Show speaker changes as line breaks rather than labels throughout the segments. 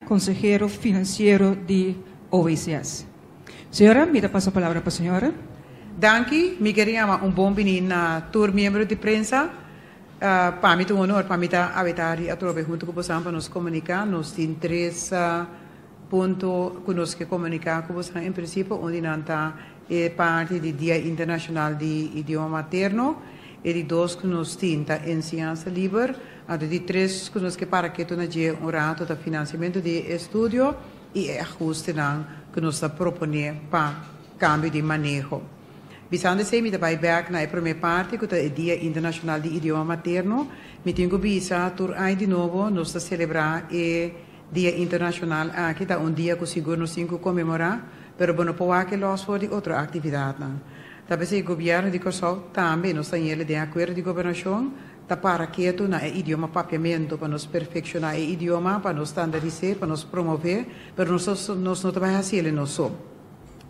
Konsehero finansiero di OWCS. Señora, mi ta pasa palabra pa señora.
Danki, mi ker yama un bon bini na tur miembro di prensa. Pa mi ta un honor pa mi ta aweta ri atrobe hunto ku bosan pa nos komunika. Nos tin tres punto ku nos ke komunika ku bosan en prinsipio. Un di nan ta e parti di Dia Internashonal di Idioma Materno. E di dos ku nos tin ta enseñansa liber. Anto di tres ku nos ke para ketu na dje un rato ta finansiamentu di e estudio i e ahustenan ku nos ta proponé pa kambio di maneho. Bisando esei mi ta bai bèk na e promé parti ku ta e Dia Internashonal di Idioma Materno. Mi tin ku bisa tur aña di nobo nos ta selebrá e Dia Internashonal aki. Ta un dia ku sigur nos tin ku konmemorá, pero bo no por wak e lòs for di otro aktividatnan. Ta p'esei Gobièrnu di Kòrsou tambe nos ta yele den akuerdo di gobernashon ta para ketu na e idioma papiamentu pa nos perfekshoná e idioma, pa nos standaris'é, pa nos promov'é, pero nos nos no ta bai hasiel nos so.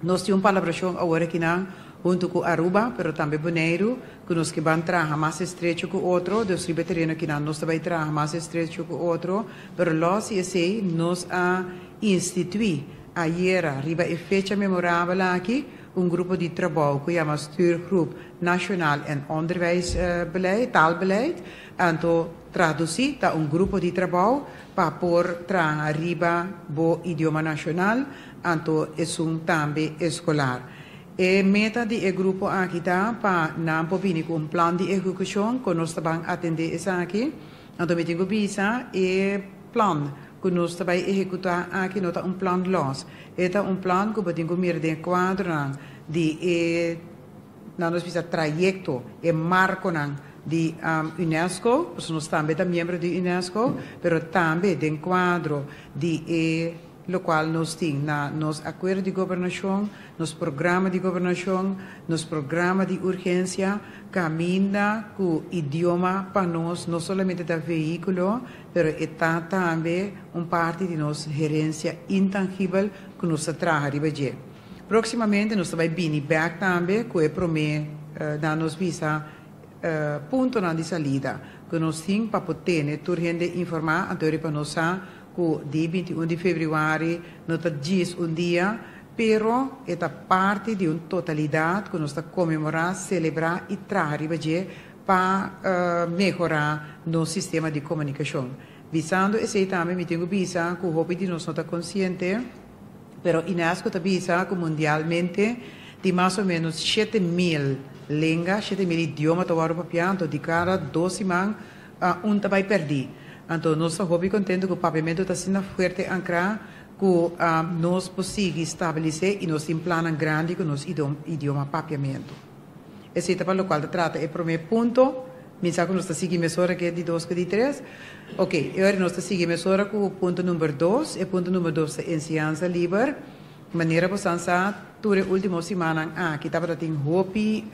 Nos tin un palabrashon awor akinan huntu ku Aruba, pero tambe Boneiru, ku nos ke ban traha mas estrecho ku otro, dus riba e tereno akinan nos ta bai traha mas estrecho ku otro, pero lòs di esei nos a instituí ayera riba e fecha memorabel aki un grupo di trabou ku yama Stuurgroep Nationaal en Onderwijsbeleid, Taalbeleid, anto tradusí ta un grupo di trabou pa por traha riba bo idioma nashonal, anto esun tambe eskolar. E meta di e grupo aki ta pa nan por bini ku un plan di ehekushon kon nos ta ban atendé esaki. Anto mi tin ku bisa e plan ku nos ta bai ehekutá aki no ta un plan lòs. E ta un plan ku bo tin ku mira den e kuadronan di e, nan nos bisa trayekto, e markonan di UNESCO, pasobra nos tambe ta miembro di UNESCO, pero tambe den kuadro di e lokual nos tin na nos akuerdo di gobernashon, nos programa di gobernashon, nos programa di urgensia, kaminda ku idioma pa nos no solamente ta vehíkulo, pero e ta tambe un parti di nos herensia intangibel ku nos ta traha riba dje. Próksimamente nos ta bai bini bèk tambe ku e promé na nos bisa puntonan di salida ku nos tin pa por tene tur hende informá anto riba nos sa ku di 21 di febrüari no ta djis un dia, pero e ta parti di un totalidat ku nos ta konmemorá, selebrá i traha riba dje pa mehorá nos sistema di komunikashon. Bisando esei tambe mi tin ku bisa ku hopi di nos no ta konsiente, pero UNESCO ta bisa ku mundialmente tin mas o ménos 7000 lenga, 7000 idioma ta wòrdu papiá, anto di kada dos siman un ta bai pèrdí. Anto nos ta hopi kontentu ku papiamentu ta asina fuerte ankrá ku nos por sigui stabilis'é i nos tin plannan grandi ku nos idioma papiamentu. Esei ta pa lokual ta trata e promé punto. Mi sa ku nos ta sigui mesora ku e di dos ku e di tres. Oke, e ora nos ta sigui mesora ku punto number dos. E punto number dos ta enseñansa liber. Manera bosan sa, tur e último simannan aki tabata tin hopi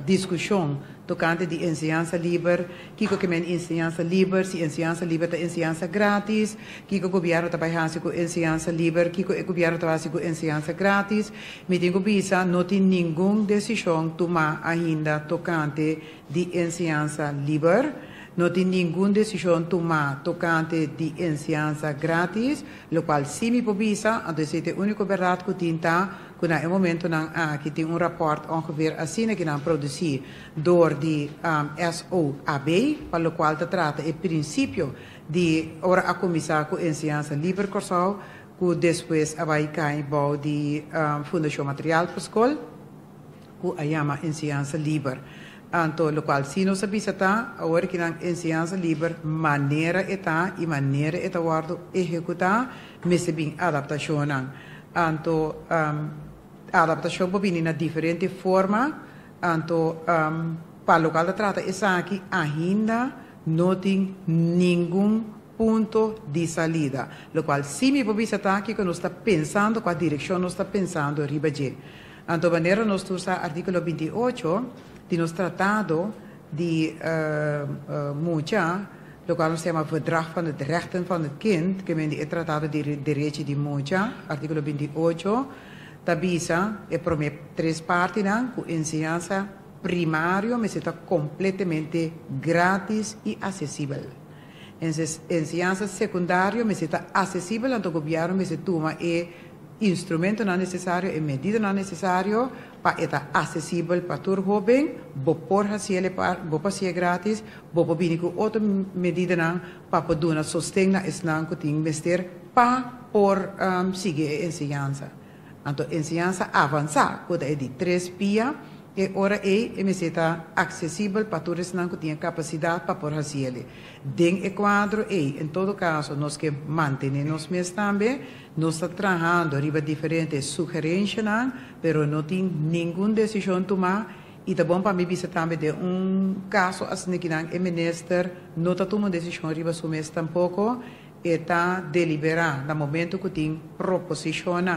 diskushon tokante di enseñansa liber, kiko ke men enseñansa liber, si enseñansa liber ta enseñansa grátis, kiko gobièrnu ta bai hasi ku enseñansa liber, kiko e gobièrnu ta bai hasi ku enseñansa grátis. Mi tin ku bisa no tin ningun desishon tumá ainda tokante di enseñansa liber, no tin ningun desishon tumá tokante di enseñansa grátis, lokual sí mi por bisa, anto esei ta e úniko bèrdat ku tin ta ku na e momentonan aki tin un rapòrt ongeveer asina ki nan produsí dor di SOAB, pa lokual ta trata e prinsipio di ora a kuminsá ku enseñansa liber Kòrsou, ku despues a bai kai bou di Fundashon Material pa Skol, ku a yama enseñansa liber. Anto lokual sí nos a bisa ta, awor ki nan enseñansa liber manera e ta i manera e ta wòrdu ehekutá, mester bin adaptashonnan. Anto adaptashon por bini na diferente forma, anto pa lokual ta trata esaki ainda no tin ningun punto di salida. Lokual sí mi por bisa ta kiko nos ta pensando, kua direkshon nos ta pensando riba dje. Anto manera nos tur sa artíkulo 28 di nos tratado di mucha, lokual nos ta yama Verdrag van het Rechten van het Kind, ke men di e tratado di derechi di mucha, artíkulo 28 ta bisa e promé tres partinan ku enseñansa primario mester ta kompletamente grátis i asesibel. Enseñansa sekundario mester ta aksesibel, anto gobièrnu mester tuma e instrumentonan nesesario, e medidanan nesesario pa e ta aksesibel pa tur hóben. Bo por hasié, bo por hasié gratis, bo por bini ku otro medidanan pa por duna sosten na esnan ku tin mester pa por sigui e enseñansa. Anto enseñansa avansá, ku ta e di tres pia, e ora ei e mester ta aksesibel pa tur esnan ku tin kapasidat pa por hasié. Den e kuadro ei, en todo kaso, nos ke mantené nos mes tambe, nos ta trahando riba diferente sugerensianan, pero no tin ningun desishon tumá. I ta bon pa mi bisa tambe, den un kaso asina ku e minister no ta tuma desishon riba su mes tampoko, e ta deliberá na momento ku tin proposishon,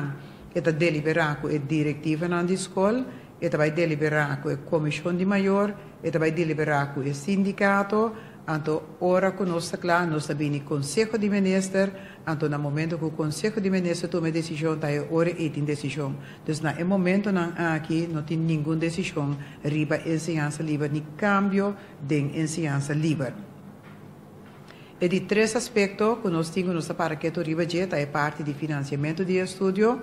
e ta deliberá ku e direktiva di skol, e ta bai deliberá ku e komishon di mayor, e ta bai deliberá ku e sindikato. Anto ora ku nos ta kla, nos ta bini konseho di minister, anto na momento ku konseho di minister tuma desishon, ta e ora ei tin desishon. Dus na e momentonan aki no tin ningun desishon riba enseñansa liber ni kambio di enseñansa liber. E di tres aspekto ku nos tin ku nos para ketu riba dje ta e parti di finansiamentu di estudio.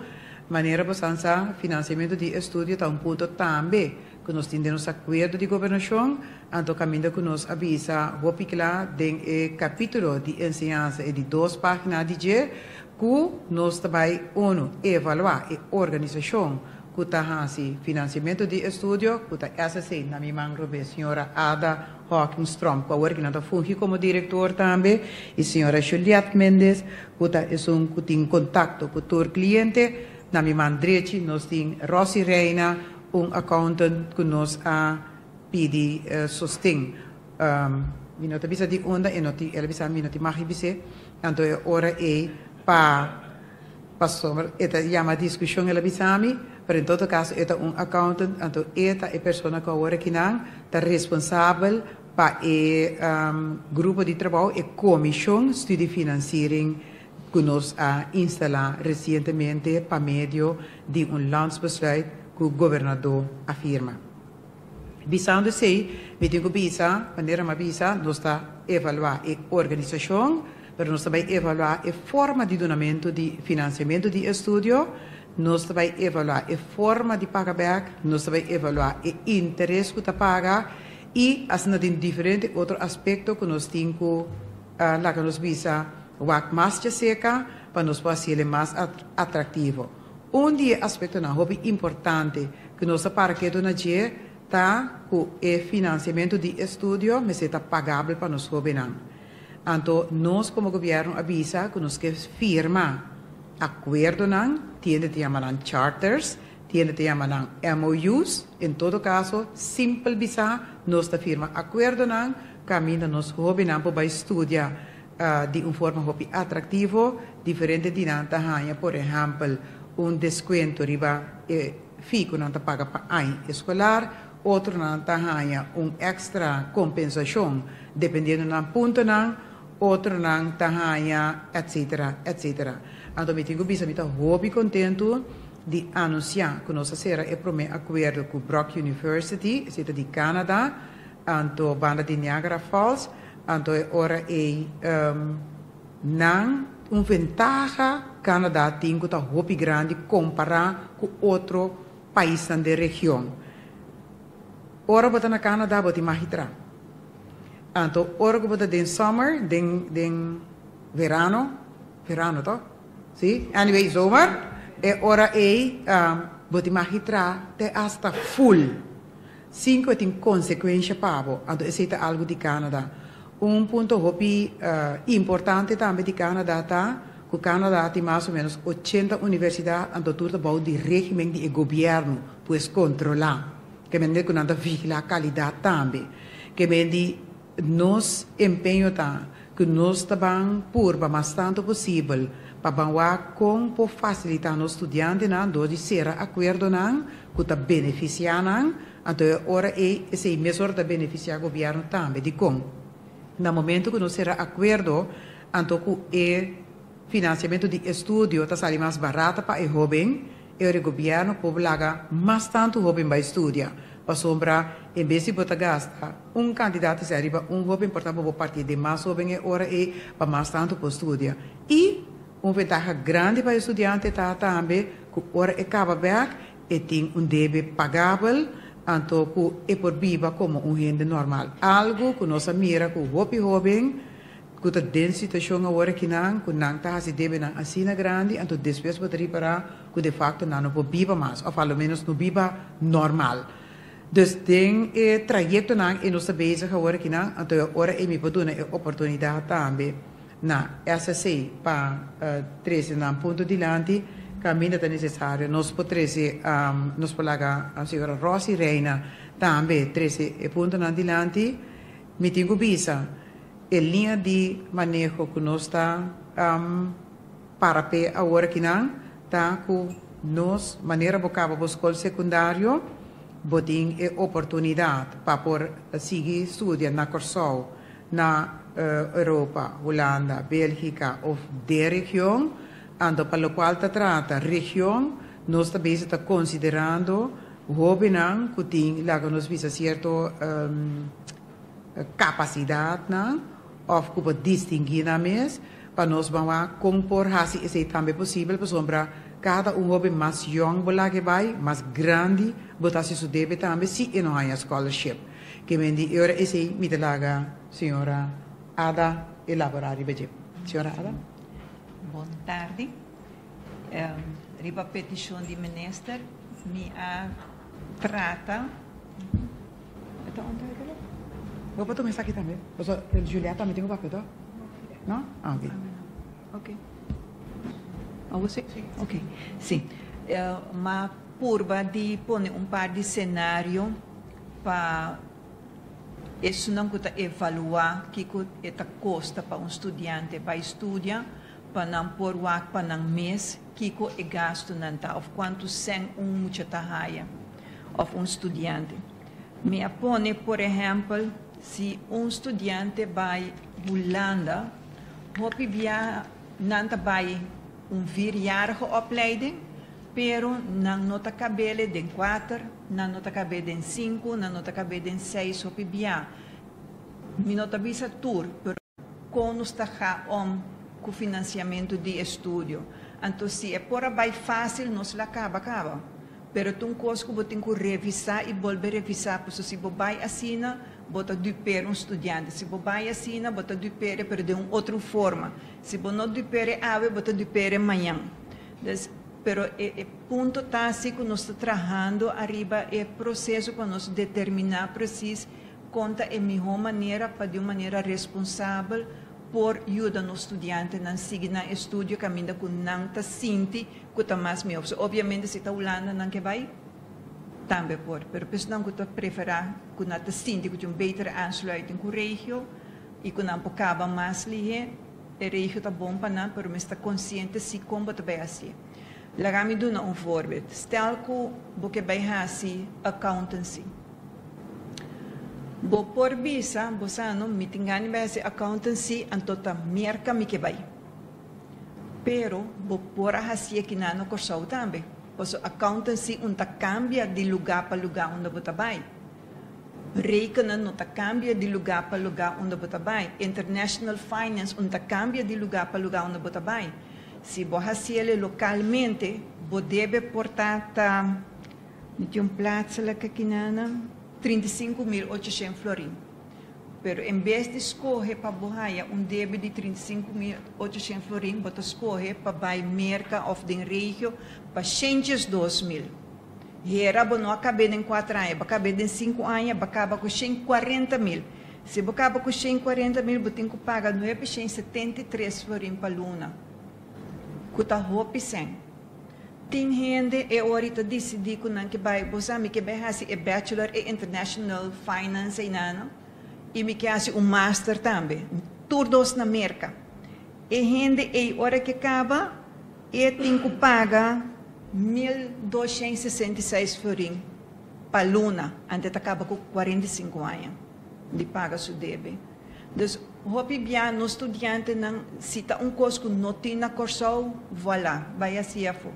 Manera bo sa, finansiamentu di estudio ta un punto tambe ku nos tin den nos akuerdo di gobernashon, anto kaminda ku nos a bisa hopi kla den e kapítulo di enseñansa e di 2 página di dje, ku nos ta bai uno evaluá e organisashon ku ta hasi finansiamentu di estudio, ku ta SSC, na mi man robes, señora Ada Hawkins-Tromp, ku awor ku ta fungi komo direktor tambe, i señora Juliette Mendes, ku ta esun ku tin kontakto ku tur kliente. Na mi man drechi nos tin Rosy Reina, un accountant ku nos a pidi sosten. Mi no ta bisa di unda e no ti, el a bisa mi no tin mag bis'é, anto e ora ei pa pasobra e ta yama diskushon, el a bisa mi, pero en todo kaso e ta un accountant, anto e ta e persona ku awor akinan ta responsabel pa e grupo di trabou, e komishon studiefinanciering ku nos a instalá resientemente pa medio di un landsbesluit ku gobernador a firma. Bisando esei, mi tin ku bisa, manera m'a bisa, nos ta evaluá e organisashon, pero nos tambe ta evaluá e forma di dunamentu di finansiamentu di estudio, nos tambe ta evaluá e forma di paga bèk, nos tambe ta evaluá e interes ku ta paga i asina tin diferente otro aspekto ku nos tin ku laga nos bisa wak mas serka pa nos por hasi mas atraktivo. Un di e aspektonan hopi importante ku nos a para ketu na dje ta ku e finansiamentu di estudio mester ta pagabel pa nos hóbennan. Anto nos komo gobièrnu a bisa ku nos ke firma akuerdonan, tin ta yama charters, tin ta yama MOUs, en todo kaso, simpel bisa, nos ta firma akuerdonan, kaminda nos hóbennan por bai studia di un forma hopi atraktivo, diferente di nan ta haña, por ehèmpel, un deskuento riba fee ku nan ta paga pa aña eskolar, otronan ta haña un èkstra kompensashon, dependiendo nan puntonan, otronan ta haña, etc., etc. Anto, mi tin ku bisa, mi ta hopi kontentu di anunsiá ku nos a sera e promé akuerdo ku Brock University, esei di Canada, anto banda di Niagara Falls, anto ora e nan un ventaha Canada tin ku ta hopi grandi kompará ku otro pais den region. Ora bo ta na Canada, bo tin mag traha. Anto, ora ku bo ta den summer, den verano, verano toch? Si? Anyway, zomer, e ora ei bo tin mag traha te hasta full. Sin ku tin konsekuensia pa bo. Anto, esei ta algu di Canada. Un punto hopi importante tambe di Canada ta ku Canada tin mas o ménos 80 universidat, anto tur ta bou di régimen di gobièrnu, pues kontrolá. Ke men ku nan ta vigilá kalidat tambe. Ke men di nos empeño ta ku nos ta ban purba mas tantu posibel pa ban wak kon por fasilitá nos studiantenan dor di sera akuerdonan ku ta benefisiá nan, anto ora ei esei mes ora ta benefisiá gobièrnu tambe di kon. Na momento ku nos sera akuerdo, anto ku e finansiamentu di estudio ta sali mas barata pa e hóben, e gobièrnu por laga mas tantu hóben bai studia. Pasobra en bes di bo ta gasta un kantidat di sèn riba un hóben, por ta bo por parti den mas hóben e ora ei pa mas tantu por studia. I un ventaha grandi pa e studiante ta tambe ku ora e kaba bèk e tin un debe pagabel anto ku e por biba komo un hende normal. Algu ku nos a mira ku hopi hóben ku ta den situashon awor akinan ku nan ta hasi debenan asina grandi anto despues bo ta ripará ku de fakto nan no por biba mas òf alomenos no biba normal. Dus den e trayektonan e nos ta bezig awor akinan anto e ora ei mi por duna e oportunidat tambe na SSC pa trese nan punto dilanti kaminda ta nesesario nos por trese nos por laga señora Rosy Reina tambe trese e puntonan dilanti. Mi tin ku bisa. E liña di maneho ku nos ta para p'e awor akinan ta ku nos, manera bo kaba bo skol sekundario, bo tin e oportunidat pa por sigui studia na Kòrsou, na Europa, Hulanda, Bélgika òf den region. Anto pa lokual ta trata region, nos ta bezig ta konsiderando hóbennan ku tin, laga nos bisa, sierto kapasidatnan òf ku por distinguí nan mes pa nos ban wak kon por hasi esei tambe posibel pasobra kada un hóben mas yòn bo laga e bai mas grandi bo ta hasi su debe tambe si e no haña scholarship. Ke men di e ora esei mi ta laga señora Ada elaborá riba dje. Señora Ada.
Bon tardi. Riba petishon di minister mi a trata.
E ta un tèkele? Bo por tuma esaki tambe. Pasobra Juliet tambe tin ku papia to? No? Ah, ok.
Ok. Awor si? Ok. Si. M'a purba di pone un par di senario pa esunnan ku ta evaluá kiko e ta kosta pa un studiante bai studia, pa nan por wak pa nan mes kiko e gastunan ta òf kuantu sèn un mucha ta haya òf un studiante. Mi a pone por ehèmpel si un studiante bai Hulanda hopi bia nan ta bai un vierjarige opleiding pero nan no ta kab'ele den kuater, nan no ta kab'é den sinku, nan no ta kab'é den seis hopi bia. Mi no ta bisa tur pero. Kon nos ta ga om ku finansiamentu di estudio? Anto si e por a bai fásil nos la kaba kaba. Pero ta un kos ku bo tin ku revisá i bolbe revisá pasobra si bo bai asina bo ta duper un studiante. Si bo bai asina bo ta duper e pero den un otro forma. Si bo no duper e awe bo ta duper e mañan. Dus pero e e punto ta si ku nos ta trahando ariba e proseso pa nos determiná presis Kon ta e mihó manera pa di un manera responsabel por yuda nos studiantenan sigui nan estudio kaminda ku nan ta sinti ku ta mas mihó? Pasobra obviamente si ta Hulanda nan ke bai tambe por, pero personan ku ta preferá ku nan ta sinti ku tin un betere aansluiting ku regio i ku nan por kaba mas lihé, e regio ta bon pa nan, pero mester ta konsiente si kon bo ta bai hasié. Laga mi duna un voorbeeld. Stel ku bo ke bai hasi accountancy. Bo por bisa, bo sa no, mi tin gana di bai hasi accountancy, anto ta Merka mi ke bai. Pero bo por a hasi aki na na Kòrsou tambe, pasobra accountancy un ta kambia di lugá pa lugá unda bo ta bai. Rekenen no ta kambia di lugá pa lugá unda bo ta bai. International finance un ta kambia di lugá pa lugá unda bo ta bai. Si bo hasiel lokalmente, bo debe por ta ta. Mi tin un plaatselijke akinana, 35.800 florin. Pero en bes di skohe pa bo haya un debe di 35.800 florin, bo ta skohe pa bai Merka òf den regio pa 102.000. Hera bo no a kab'é den kuater aña, bo a kab'é den sinku aña, bo a kaba ku 140.000. Si bo kaba ku 140.000, bo tin ku paga 973 florin pa luna, ku ta hopi sèn. Tin hende e ora ta disidí ku nan ke bai, bo sa mi ke bai hasi e bachelor e international finance einano i mi ke hasi un master tambe, tur dos na Merka. E hende ei ora ke kaba e tin ku paga 1266 florin pa luna, ante ta kaba ku 45 aña di paga su debe. Dus hopi bia nos studiantenan si ta un kos ku no tin na Kòrsou, voilà, bai hasi afó.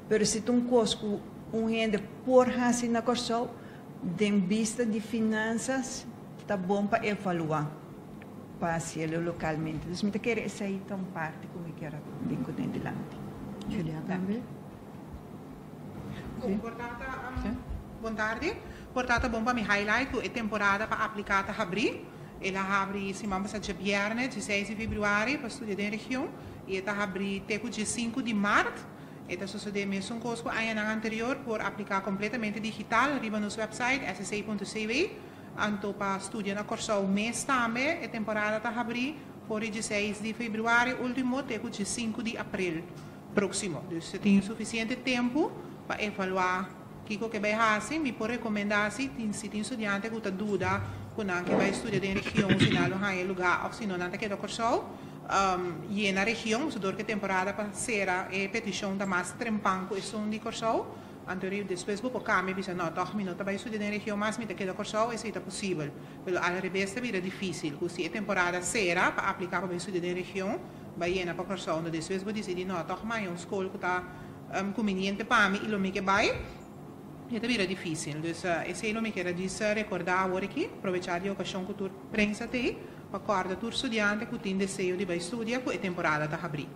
Pero si ta un kos ku un hende por hasi na Kòrsou, Den bista di finanzas ta bon pa evaluá pa hasielo lokalmente. Dus mi ta kere esei ta un parti ku mi kier a bin ku den dilanti.
Julia tambe.
Bon, por ta ta bon tardi. Por ta ta bon pa mi highlight ku e temporada pa apliká ta habrí. El a habri siman pasá djabièrnè, dieseis di febrüari, pa studia den region i e ta habrí te ku diesinku di mart. E ta sosodé mesun kos ku añanan anterior, por apliká kompletamente digital riba nos wèpsait ssa.cw. Anto pa studia na Kòrsou mes tambe e temporada ta habrí for di dieseis di febrüari último te ku diesinku di aprel próksimo. Dus tin sufisiente tempu pa evaluá kiko ke bai hasi. Mi por rekomendá si tin si tin studiante ku ta duda ku nan ke bai studia den region si nan lo haña e lugá òf si no nan ta keda Kòrsou. Yena region, so dor ku e temporada pa sera e petishon ta mas trempan ku esun di Kòrsou. Anto riba despues bo por kambia i bisa no tòg mi no ta bai studia den region mas mi ta keda Kòrsou, esei ta posibel. Pero al rebes ta bira difísil ku si e temporada sera pa apliká pa bai studia den region bai yena pa Kòrsou. Anto despues bo disidí no tòg mi haña un skol ku ta kuminiente pa mi i lo mi ke bai, e ta bira difísil. Dus esei lo mi kier a djis rekordá awor aki, probechá di e okashon ku tur prensa t'ei. Pa kòrda tur studiante ku tin deseo di bai studia ku e temporada ta habrí.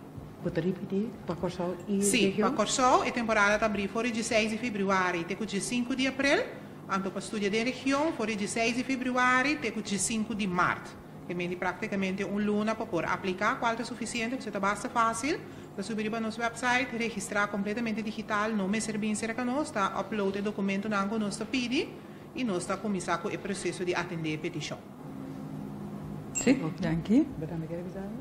Bo ta ripití pa Kòrsou i
Sí,
region?
pa Kòrsou e temporada ta habrí for di dieseis di febrüari te ku diesinku di aprel, anto pa studia den region for di dieseis di febrüari te ku diesinku di mart. Ke mende práktikamente un luna pa por apliká, kual ta sufisiente pasobra ta basta fásil. Ta subi riba nos wèpsait, registrá kompletamente digital, no mester bin serka nos, ta upload e dokumentonan ku nos ta pidi i nos ta kuminsá ku e proseso di atendé e petishon.
Sí, danki.
Bo tambe kier bisa algo?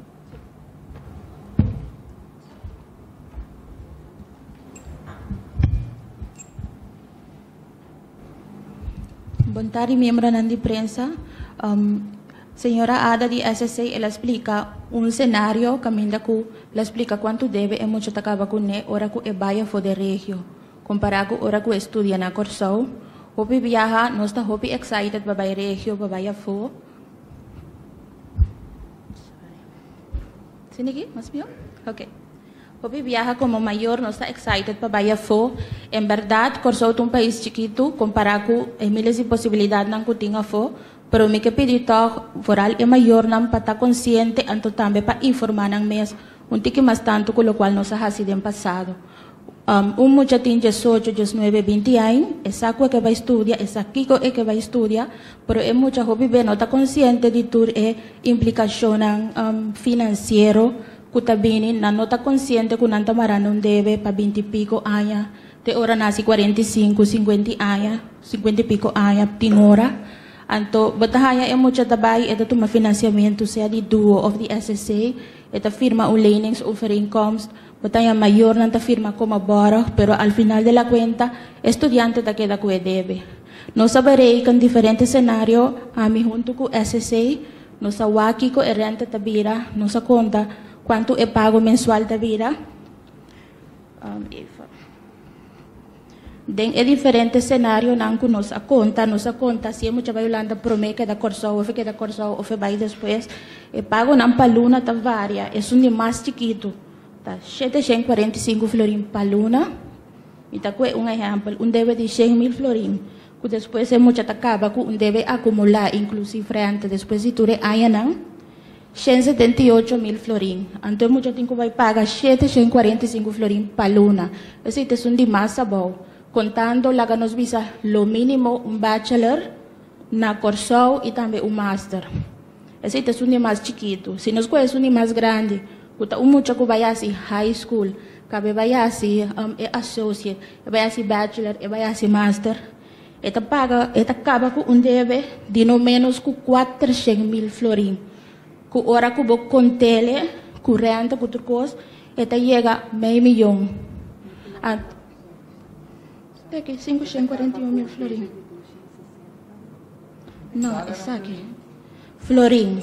Bon tardi miembronan di prensa. Um, señora Ada di SSC el a splika un senario kaminda ku el a splika kuantu debe e mucha ta kaba kuné ora ku e bai afó den regio. Kompará ku ora ku e studia na Kòrsou, hopi biaha nos ta hopi excited pa bai regio, pa bai afó. Sini aki? Mas mihó? Ok. Hopi biaha komo mayor nos ta excited pa bai afó. En bèrdat, Kòrsou ta un pais chikitu kompará ku e miles di posibilidatnan ku tin afó, pero mi ke pidi tòg foral e mayornan pa ta konsiente anto tambe pa informá nan mes un tiki mas tantu ku lokual nos a hasi den pasado. Un mucha tin diesocho, diesnuebe, binti añ, e sa ku e ke bai studia, e sa kiko e ke bai studia, pero e mucha hopi be no ta konsiente di tur e implikashonnan finansiero ku ta bini. Nan no ta konsiente ku nan ta marando un debe pa binti piko aña, te ora nan hasi kuarenta i sinku, sinkuenta aña, sinkuenta i piko aña tin ora. Anto bo ta haña e mucha ta bai, e ta tuma finansiamentu sea di duo òf di SSC, e ta firma un leningsovereenkomst. Bo ta haña mayornan ta firma komo bòrg, pero al final de la kuenta e studiante ta keda ku e debe. Nos a bereken diferente senario, ami huntu ku SSC, nos a wak kiko e renta ta bira, nos a konta kuantu e pago mensual ta bira. Even. Den e diferente senarionan ku nos a konta, nos a konta si e mucha bai Hulanda promé keda Kòrsou òf e keda Kòrsou òf e bai despues, e pagonan pa luna ta varia. Esun di mas chikitu ta 745 florin pa luna. Mi ta kue un ehèmpel, un debe di 100.000 florin, ku despues e mucha ta kaba ku un debe akumulá, inklusiv renta, despues di tur e añanan, 178.000 florin. Anto e mucha tin ku bai paga 745 florin pa luna. Esei ta esun di mas abou. Kontando laga nos bisa lo mínimo un bachelor na Kòrsou i tambe un master. Esei ta esun di mas chikitu. Si nos kohe esun di mas grandi, ku ta un mucha ku bai hasi high school, kabe bai hasi e associate, e bai hasi bachelor, e bai hasi master, e ta paga, e ta kaba ku un debe di no ménos ku 400.000 florin. Ku ora ku bo kont'é ku renta, ku tur kos, e ta yega mei mion. Aki, 541.000 florin. No, esaki. Florin.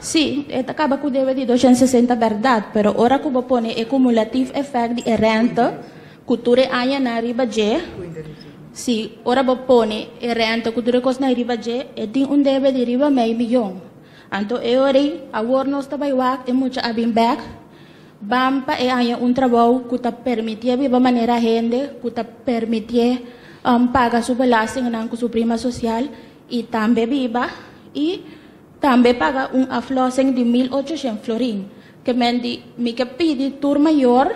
Sí, e ta kaba ku debe di 260 bèrdat, pero ora ku bo pone e cumulatief effect di e renta, ku tur e añanan riba dje, si, ora bo pone e renta ku tur e kosnan riba dje, e tin un debe di riba mei mion. Anto e ora ei, awor nos ta bai wak e mucha a bin bèk, ban pa e haña un trabou ku ta permitié biba manera hende, ku ta permitié. paga su belastingnan ku su prima sosial i tambe biba i tambe paga un aflossing di 1800 florin. Ke men di mi ke pidi tur mayor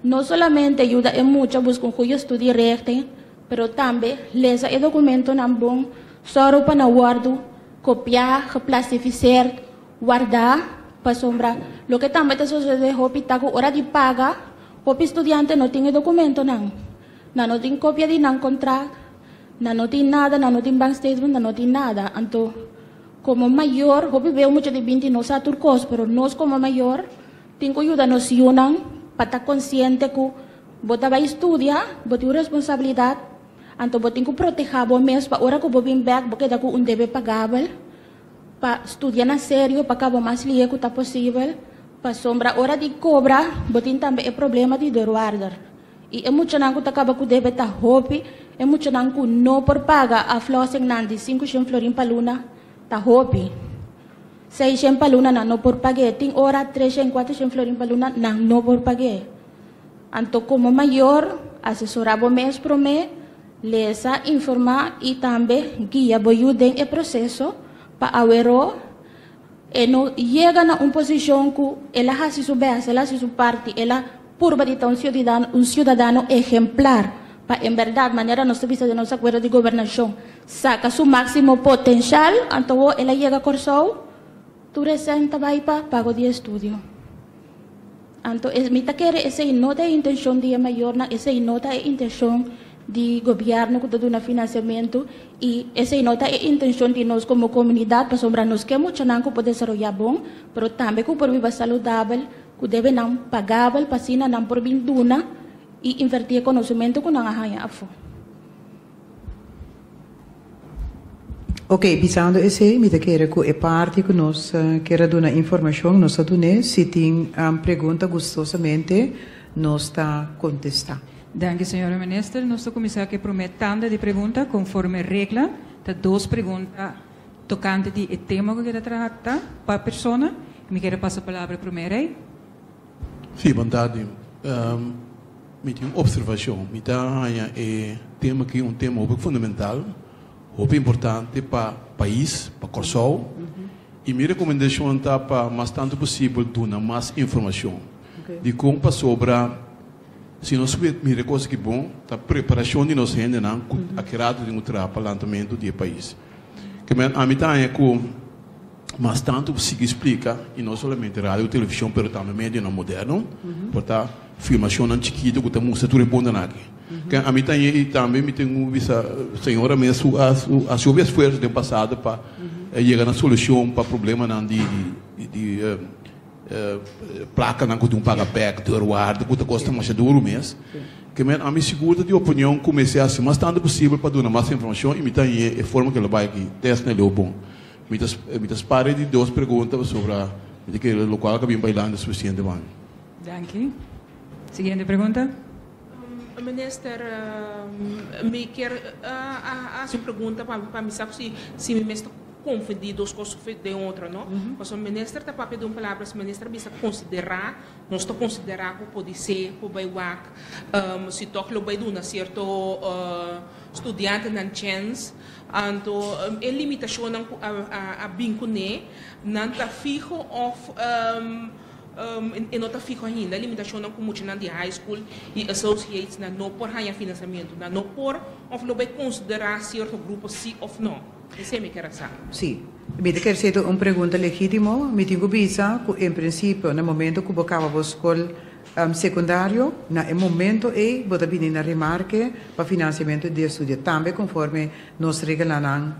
no solamente yuda e mucha buska un goede studierichting, pero tambe lesa e dokumentonan bon, sòru pa nan wòrdu kopiá, geplastifiseerd, wardá, pasobra loke tambe ta sosodé hopi ta ku ora di paga, hopi studiante no tin e dokumentonan. Nan no tin kopia di nan kontrakt, nan no tin nada, nan no tin bank statement, nan no tin nada. Anto, komo mayor, hopi beu mucha di binti no sa tur kos, pero nos komo mayor tin ku yuda nos yunan pa ta konsiente ku bo ta bai studia, bo tin un responsabilidat, anto bo tin ku protehá bo mes pa ora ku bo bin bèk bo keda ku un debe pagabel, pa studia na serio, pa kaba mas lihe ku ta posibel, pasobra ora di kobra bo tin tambe e problema di deurwaarder. I e muchanan ku ta kaba ku debe ta hopi, e muchanan ku no por paga aflossingnan di 500 florin pa luna ta hopi. 600 pa luna nan no por pag'é, tin ora 300, 400 florin pa luna nan no por pag'é. Anto komo mayor, asesorá bo mes promé, lesa, informá i tambe guia bo yu den e proseso pa aweró e no yega na un posishon ku el a hasi su bèst, el a hasi su parti, el a purba di ta un siudadano, un siudadano ehemplar pa en bèrdat, manera nos ta bisa den nos akuerdo di gobernashon, saka su máksimo potenshal, anto wou el a yega Kòrsou, tur e sèn ta bai pa pago di estudio. Anto e mi ta kere esei no ta e intenshon di e mayornan, esei no ta e intenshon di gobièrnu ku ta duna finansiamentu i esei no ta e intenshon di nos komo komunidat pasobra nos ke muchanan ku por desaroyá bon, pero tambe ku por biba saludabel, ku debe nan pagabel pa asina nan por bin duna i invertí e konosementu ku nan a haña afó.
Ok, bisando esei, mi ta kere ku e parti ku nos kier a duna informashon, nos a dun'é. Si tin pregunta, gustosamente nos ta kontestá.
Danki, señora Minister. Nos ta kuminsá ku e promé tanda di pregunta konforme regla. Ta dos pregunta tokante di e tema ku ke ta trata pa persona. Mi kier a pasa palabra promé rei.
Sí, bon tardi. Mi tin un observacion. Mi ta haña e tema aki un tema hopi fundamental, hopi importante pa pais, pa Kòrsou. I mi rekomendashon ta pa mas tantu posibel duna mas informashon. Dikon? Pasobra si nos mira e kos aki bon, ta preparashon di nos hendenan ku a kerato den un traha pa lantamentu di e pais. Ke men ami ta haña ku mas tantu sigui splika, i no solamente radio ku televishon, pero tambe medionan moderno, por ta filmashonnan chikitu ku ta mustra tur e puntonan aki. Ke ami ta haña i tambe mi tin ku bisa señora mes su a hasi hopi esfuerso den pasado pa yega na solushon pa problemanan di di Plakanan ku tin paga bèk, deurwaarde ku ta kosta masha duru mes. Ke men ami sigur ta di opinion ku mester hasi mas tantu posibel pa duna mas informashon i mi ta hañ'é e forma ku el a bai aki tèst na leu bon. Mi ta mi ta spara di dos pregunta pasobra mi ta kere lokual ka bin bailando sufisiente pa mi.
Danki. Siguiente pregunta.
Minister, mi kier a hasi un pregunta pa mi sa si mi mes ta konfundí dos kos den otro, no? Pasobra minister ta papia di un palabra, si minister a bisa konsiderá, nos ta konsiderá ku podisé por bai wak si tòg lo bai duna sierto studiantenan chèns. Anto e limitashonnan ku a bin kuné, nan ta fiho òf e no ta fiho ainda? E limitashonnan ku muchanan di high school i associates nan no por haña finansiamentu, nan no por òf lo bai konsiderá sierto grupo sí òf no? Esei mi kier a sa.
Sí. Mi ta kier sey ta un pregunta legítimo. Mi tin ku bisa ku en prinsipio na momento ku bo kaba bo skol sekundario, na e momento ei bo ta bini na remarke pa finansiamentu di estudio, tambe konforme nos reglanan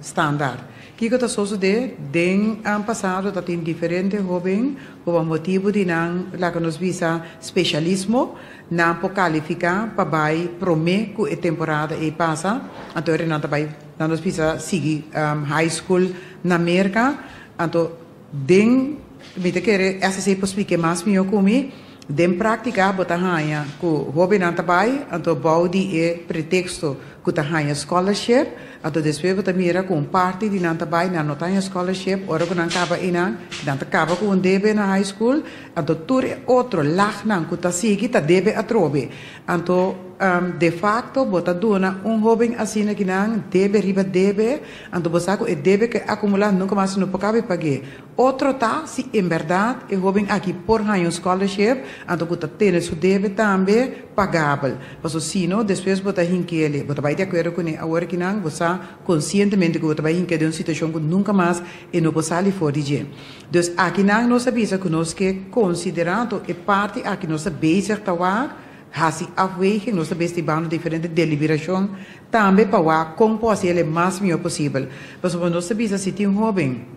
standaard. Kiko ta sosodé? Den pasado ta tin diferente hóben ku pa motibu di nan, laga nos bisa, spesialismo, Nan por kalifiká pa bai promé ku e temporada ei pasa, anto ora nan ta bai, nan nos bisa sigui high school na Merka, anto den, mi ta kere SSC por splike mas mihó ku mi, den práktika bo ta haña ku hóbennan ta bai, anto bou di e preteksto ku ta haña scholarship, anto despues bo ta mira ku un parti di nan ta bai, nan no ta haña scholarship, ora ku nan kaba einan, nan ta kaba ku un debe na high school, Anto tur e otro lagnan ku ta sigui ta debe atrobe. Anto. de facto bo ta duna un hoben asina ki nan debe riba debe, anto bo sa ku e debe ku e akumulá nunka mas no por kabe pag'é. Otro ta si en bèrdat e hoben aki por haña un scholarship, anto ku ta tene su debe tambe pagabel. Paso sino despues bo ta hink'é, bo ta bai di akuerdo kuné awor ki nan bo sa konsientemente ku bo ta bai hink'é den un situashon ku nunka mas e no por sali for di dje. Dus akinan nos a bisa ku nos ke konsiderá anto e parti aki nos ta bezig ta wak hasi afweging, nos ta bezig bando diferente deliberashon tambe pa wak kon por hasi el e mas mihó posibel. Pasobra nos ta bisa si tin hóben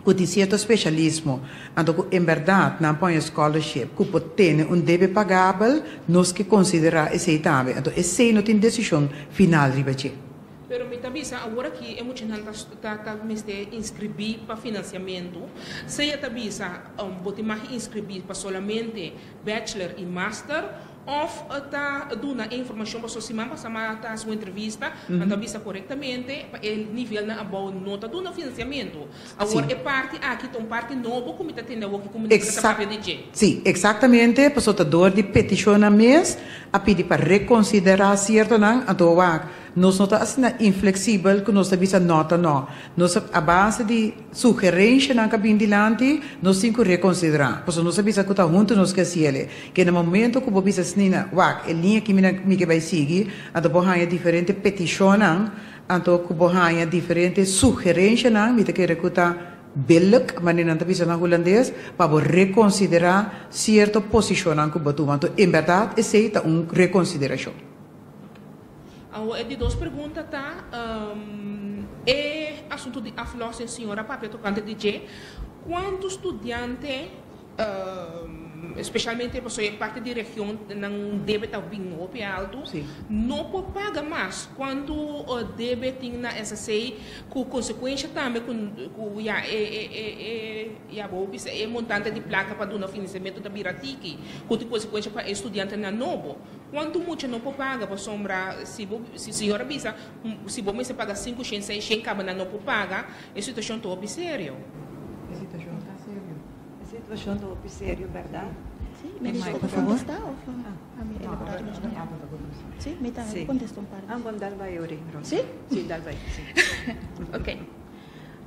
ku tin sierto speshalismo anto ku en bèrdat nan por haña scholarship ku por tene un debe pagabel, nos ke konsiderá esei tambe. Anto esei no tin desishon final riba dje.
Pero mi ta bisa awor aki e muchanan ta ta ta mester inscribi pa financiamento. Sea ta bisa bo tin mag inscribi pa solamente bachelor y master of ta duna e informacion pasobra siman pasa mi ta haci un entrevista nan ta bisa corectamente pa e nivelnan abou no ta duna financiamento. Awor e parti aki ta un parti nobo ku mi ta tende awor ku minister ta papia di dje.
Sí, eksaktamente, pasobra ta dor di petishonnan mes a pidi pa rekonsiderá siertonan, anto wak, nos no ta asina infleksibel ku nos ta bisa nò ta nò. Nos a base di sugerenshanan ku a bin dilanti, nos tin ku rekonsiderá, pasobra nos a bisa ku ta huntu nos ke hasi el'e. Ke na momento ku bo bisa asina, wak, e liña aki mi ke bai sigui, anto bo haña diferente petishonnan. Anto ku bo haña diferente sugerenshanan, mi ta kere ku ta billijk, manera nan ta bisa na hulandes, pa bo rekonsiderá sierto posishonnan ku bo tuma. Anto, en bèrdat esei ta un rekonsiderashon.
Awor e di dos pregunta ta, e asuntu di aflossing, señor a papia tokante di dje, kuantu studiante Especialmente pasobra e parti di region nan debe ta bin hopi alto. No por paga mas cuanto debe tin na SSA cu consecuencia tambe cu ya e e ya bo bisa e montante di placa pa duna financiamento ta bira tiki cu tin consecuencia pa e studiantenan nobo. Cuanto mucha no por paga pasobra si bo si señor a bisa si bo mester paga cinco shen seis shen caba nan no por paga e situacion ta hopi serio.
E situacion ta serio.
E situacion ta hopi serio, berdad?
Sí, mi ta por contesta of a mi elaborar mas no? Sí, mi ta contesta un par.
Ah, bon, dal bai ori, Rosa.
Sí?
Sí, dal bai, sí.
Ok.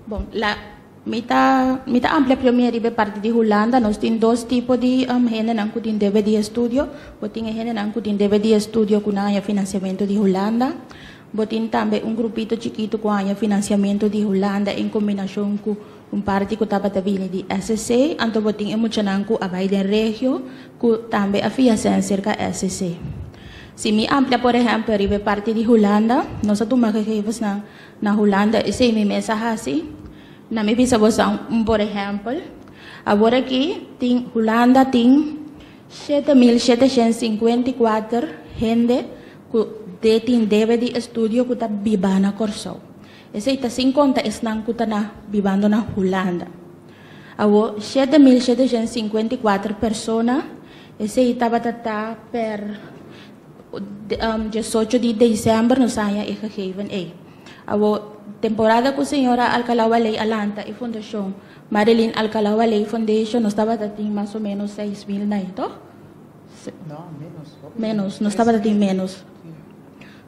Bon, la, mi ta, mi ta amplia prome riba e parti di Hulanda. Nos tin dos tipo di hendenan ku tin debe di estudio. Bo tin e hendenan ku tin debe di estudio ku nan haña financiamento di Hulanda. Bo tin tambe un grupito chikitu ku haña financiamento di Hulanda en kombinashon ku Un parti ku tabata bini di SC, anto bo tin e muchanan ku a bai den regio ku tambe a fia sèn serka SC. Si mi amplia por ehèmpel riba e parti di Hulanda, nos a tuma gegevensnan na Hulanda, esei mi mes a hasi. Na mi bisa boso un por ehèmpel, awor aki tin Hulanda tin 7754 hende ku de tin debe di estudio ku ta biba na Kòrsou. Esei ta sin konta esnan ku ta na bibando na Hulanda. Awor, 7754 persona, esei tabata ta per 18 di desèmber nos haña e gegeven ei. Awor, temporada ku señora Alcalá Waley a lanta e fundashon Marilyn Alcalá Waley Foundation nos tabata tin mas o ménos 6000 na ei, tòg?
No, ménos.
Ménos, nos tabata tin ménos.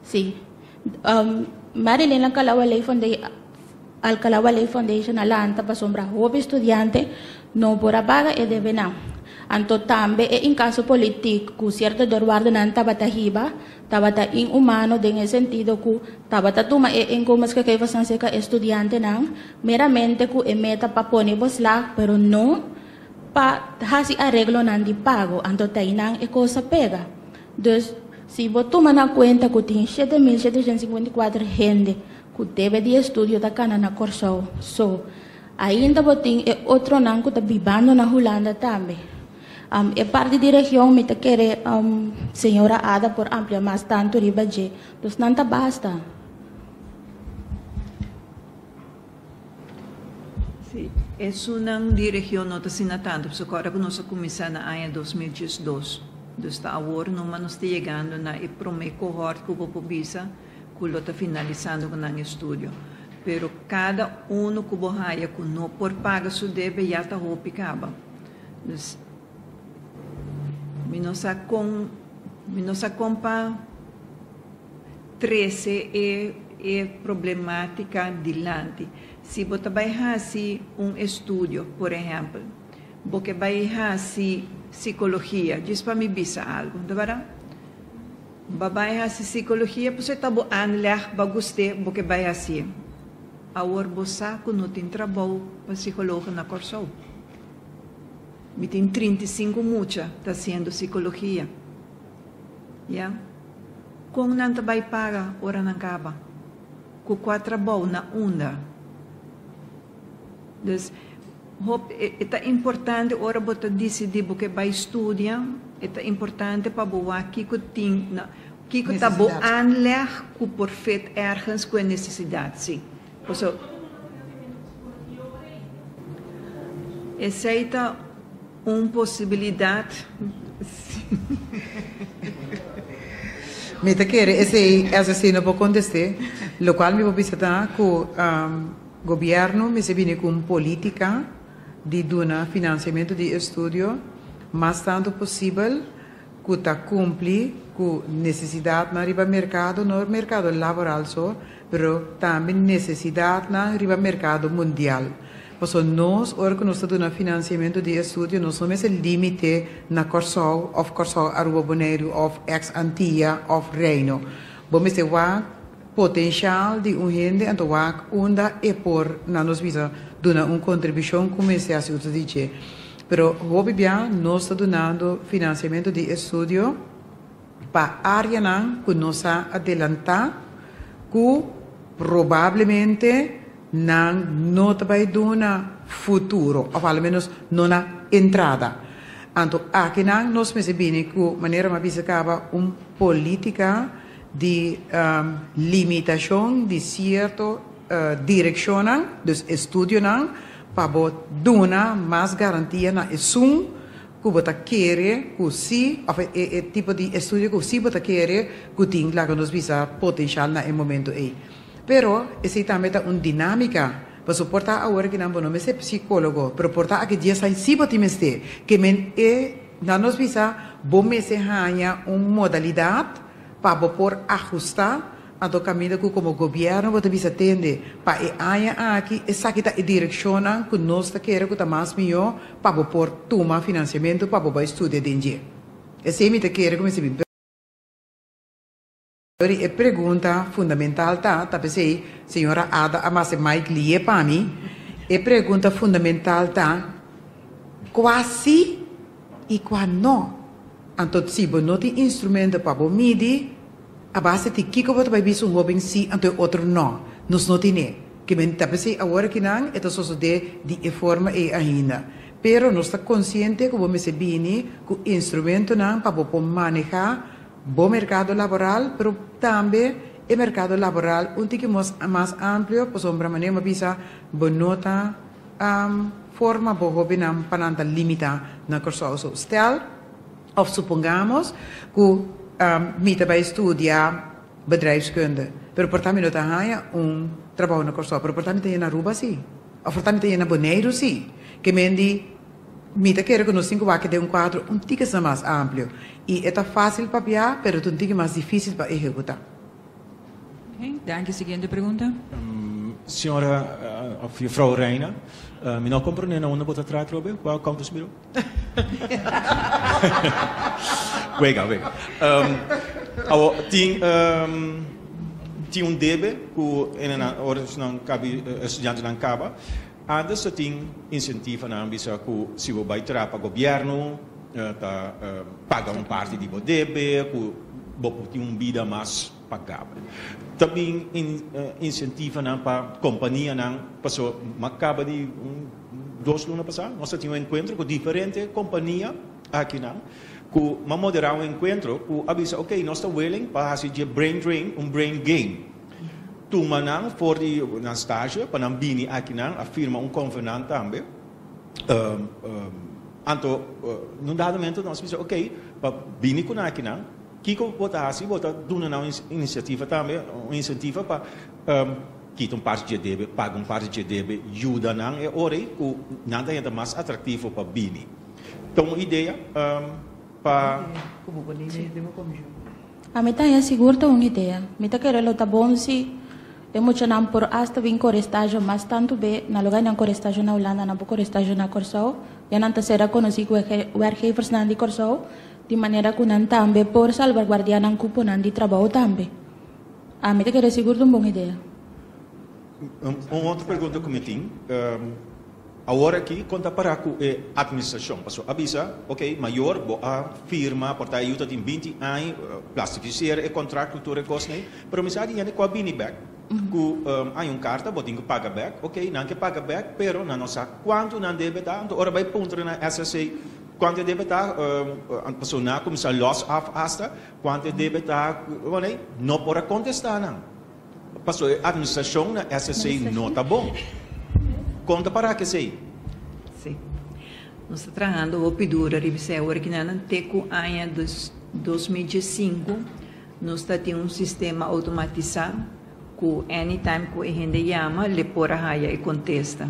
Sí. Marilyn Alcalá Waley Alcalá Waley Foundation a lanta pasobra hopi studiante no por a paga e debenan. Anto tambe e incaso politic cu cierto deurwaardenan tabata hiba tabata inhumano den e sentido cu tabata tuma e inkomensgegevensnan cerca e studiantenan meramente cu e meta pa pone beslag pero no pa haci areglonan di pago. Anto ta einan e cos a pega. Dus, si bo tuma na kuenta ku tin 7754 hende ku debe di estudio ta kana na Kòrsou so, ainda bo tin e otronan ku ta bibando na Hulanda tambe. E parti di region mi ta kere señora Ada por amplia mas tantu riba dje. Dus nan ta basta.
Sí, esunnan di region no ta asina tantu, pasobra kòrda ku nos a kuminsá na aña 2012. Dus ta awor numa nos ta yegando na e promé kohòrt ku bo por bisa ku lo ta finalisando ku nan estudio. Pero kada unu ku bo haya ku no por paga su debe ya ta hopi kaba. Dus mi no sa kon, mi no sa kon pa. trese e e problemátika dilanti. Si bo ta bai hasi un estudio, por ehèmpel, bo ke bai hasi sikologia, djis pa mi bisa algu, ta bèrdat? Bo bai hasi sikologia pasobra e ta bo aanleg, bo a gust'é, bo ke bai hasié. Awor bo sa ku no tin trabou pa sikologo na Kòrsou. Mi tin 35 mucha ta hasiendo sikologia. Ya. Kon nan ta bai paga ora nan kaba? Ku kua trabou na unda? Dus, hop, e ta importante ora bo ta disidí bo ke bai studia, e ta importante pa bo wak kiko tin na, kiko ta bo aanleg ku por fit ergens ku e nesesidat, si. Pasobra esei ta un posibilidat.
Mi ta kere esei SSC no por kontest'é. Lokual mi por bisa ta ku gobièrnu mester bini ku un polítika di duna finansiamentu di estudio mas tantu posibel ku ta kumpli ku nesesidatnan riba merkado, no merkado laboral so, pero tambe nesesidatnan riba merkado mundial. Pasobra nos, ora ku nos ta duna finansiamentu di estudio, nos no mester límite na Kòrsou òf Kòrsou, Aruba, Boneiru òf eks Antia òf Reino. Bo mester wak potenshal di un hende anto wak unda e por, na nos bisa, duna un kontribushon ku mester hasi uso di dje. Pero hopi bia nos ta dunando finansiamentu di estudio pa áreanan ku nos a adelantá ku probablemente nan no ta bai duna futuro òf alomenos no na entrada. Anto akinan nos mester bini ku, manera mi a bisa kaba, un polítika di limitashon di sierto direkshonnan, dus estudionan, pa bo duna mas garantia na esun ku bo ta kere ku si, òf e tipo di estudio ku si bo ta kere ku tin, laga nos bisa, potenshal na e momento ei. Pero esei tambe ta un dinámika, pasobra por ta awor ki nan bo no mester psicólogo, pero por ta aki dies aña sí bo tin mester. Ke men e nan nos bisa bo mester haña un modalidat pa bo por ahustá, anto kaminda ku komo gobièrnu bo ta bisa tende pa e aña aki esaki ta e direkshonnan ku nos ta kere ku ta mas mihó pa bo por tuma finansiamentu pa bo bai studia den dje. Esei mi ta kere ku mester bin. Pero e pregunta fundamental ta, ta p'esei señora Ada a masa Mike lié pa mi, e pregunta fundamental ta, kua si i kua no? Anto si bo no tin instrumento pa bo midi, a base di kiko bo ta bai bisa un hoben si anto e otro no? Nos no tine. Ke men ta p'esei awor akinan e ta sosodé di e forma ei ainda. Pero nos ta konsiente ku bo mester bini ku instrumentonan pa bo por manehá Bo merkado laboral, pero tambe e merkado laboral un tiki mos mas amplio pasobra manera mi a bisa bo no ta forma bo hobennan pa nan ta limita na Kòrsou. So stel òf supongamos ku mi ta bai studia bedrijfskunde pero por ta mi no ta haña un trabou na Kòrsou pero por ta mi ta yena Aruba si òf por ta mi ta yena Boneiru si ke men di Mi ta kere ku nos tin ku wak den un kuadro un tiki asina mas amplio i e ta fásil papia pero ta un tiki mas difísil pa ehekutá.
Ok, danki. Siguiente pregunta.
Señora of juffrouw Reina, mi no a comprende na unda bo ta traha atrobe, kua accountantsbureau? Wega, wega. Awo, tin tin un debe ku ora nan kabi estudiantenan kaba. Antes ta tin insentivanan bisa ku si bo bai traha pa gobièrnu ta paga un parti di bo debe ku bo por tin un bida mas pagabel. Ta bin insentivanan pa kompanianan pasobra mi a kaba di un dos luna pasá nos ta tin un enkuentro ku diferente kompania akinan ku mi a moderá un enkuentro ku a bisa ok nos ta willing pa hasi dje brain drain un brain gain. Tuma nan for di nan stage pa nan bini aki nan a firma un convenant tambe. Anto nun dado momento nos bisa ok pa bini cu nan aki nan kico bo ta haci bo ta duna nan un iniciativa tambe un incentiva pa kita un parti dje debe paga un parti dje debe yuda nan e ora ey cu nan ta henta mas atractivo pa bini. Ta un idea pa.
Como bo ley den bo comision.
Ami ta haña sigur ta un idea. Mi ta kere lo ta bon si e muchanan por asta bin kore stasio mas tantu be na lugar di nan kore stasio na Hulanda nan por kore stasio na Kòrsou. Ya nan ta sera konosí ku e werkgeversnan di Kòrsou di manera ku nan tambe por salbaguardiá nan kuponan di trabou tambe. Ami ta kere sigur ta un bon idea.
Un otro pregunta ku mi tin. Awor aki kon ta para ku e administrashon? Pasobra a bisa, ok, mayor bo a firma, por ta e yu ta tin 20 aña, plastifiseer e kontrakt ku tur e kosnan ei, pero mi sa di hende ku a bini bek ku hay un karta bo tin ku paga bek, ok, nan ke paga bek, pero nan no sa kuantu nan debe ta, anto ora bai puntra na SSC kuantu e debe ta, pasobra nan a kuminsá lòs af asta kuantu e debe ta, no por a kontestá nan. Pasobra e administracion na SSC no ta bon. Con ta para kesey?
Sí. Nos ta trahando hopi duro riba esei. Awor ki nan te ku aña 2015 nos ta tin un sistema automatisá ku anytime ku e hende yama le por a haya e kontesta.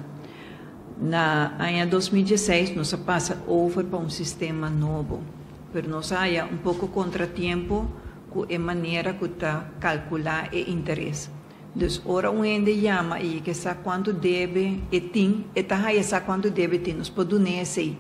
Na aña 2016 nos a pasa over pa un sistema nobo, pero nos a haya un poko kontratiempo ku e manera ku ta kalkulá e interes. Dus ora un hende yama i ke sa kuantu debe e tin, e ta haya sa kuantu debe e tin. Nos por dun'é esei.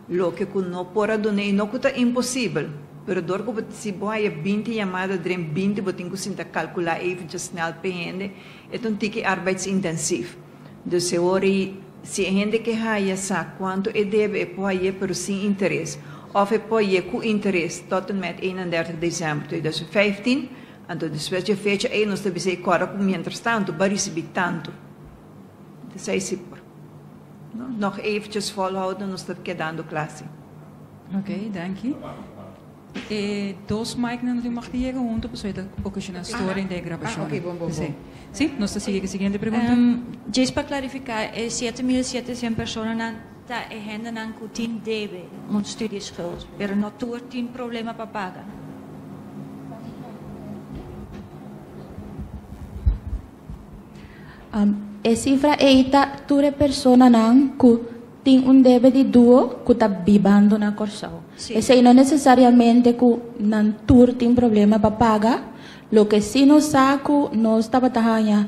Loke ku no por a dun'é, i no ku ta imposibel, pero dor ku bo, si bo haya 20 yamada dren 20 bo tin ku sinta kalkulá eventjes snel p'e hende, e ta un tiki arbeidsintensief. Dus e ora ei, si e hende ke haya sa kuantu e debe, e por hay'é pero sin interes. Òf e por hay'é ku interes tot en met 31 desèmber 2015. Anto despues dje fecha ei nos ta bisa e kòrda ku mientrastantu bo a risibí tantu. Esei si por. No, nog eventjes volhouden, nos ta kedando kla si.
Oké, danki. E dos micnan no tin mag di yega hunto pasobra e ta ocasiona storing den e grabacionnan.
Ah, ok, bon, bon, bon.
Sí, nos ta sigui cu e siguiente pregunta.
Djis pa clarifica, e 7700 personanan ta e hendenan cu tin debe un studieschuld, pero no tur tin problema pa paga.
E cifra ei ta tur e personanan cu tin un debe di duo cu ta bibando na Corsou. Esei no necesariamente cu nan tur tin problema pa paga. Loke si nos sa cu nos tabata haña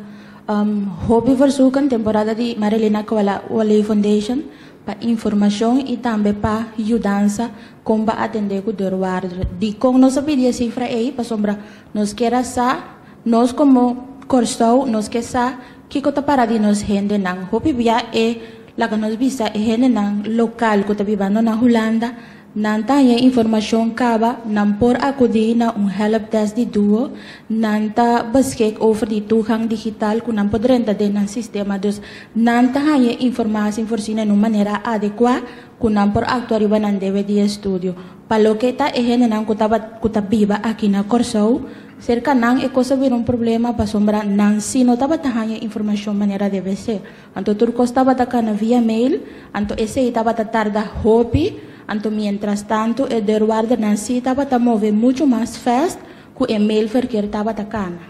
hopi verzoeken temporada di Marilena Kuala Wale Foundation pa informacion y tambe pa yudansa con pa atende cu deurwaarder. Dicon nos a pidi e cifra ei? Pasobra nos kier a sa. Nos komo Kòrsou nos ke sa kiko ta para di nos hendenan. Hopi bia e laga nos bisa e hendenan lokal ku ta bibando na Hulanda, nan ta haña informashon kaba, nan por akudí na un helpdesk di duo, nan ta beskik over di toegang digital ku nan por drenta den nan sistema. Dus nan ta haña informatie voorzien en un manera adekuá ku nan por aktua riba nan debe di estudio. Pa loke ta e hendenan ku taba ku ta biba aki na Kòrsou, Serka nan e kos a bira un problema pasobra nan si no tabata haña informashon manera debe ser. Anto tur kos tabata kana via mail, anto esei tabata tarda hopi, anto mientras tanto e deurwaardernan si tabata move muchu mas fast ku e mailverkeer tabata kana.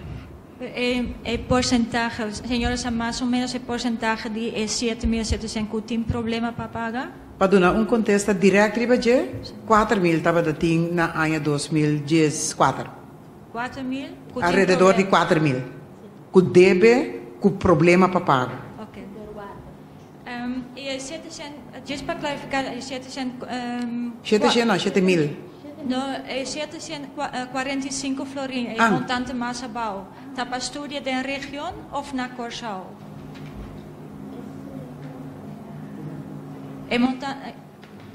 E e porsentahe, señora sa mas o menos e porsentahe di e 7700 ku tin problema pa paga?
Pa duna un kontesta dirèkt riba dje, 4000 tabata tin na aña 2014.
4000 ku tin
Alrededor di
problema.
4000 ku debe ku problema pa paga.
Ok. I e 700, djis pa klarifiká, e 700.
700 no, 7000.
No, e 745 florin, e
Ah.
montante mas abou, ta pa studia den region òf na Kòrsou? E monta,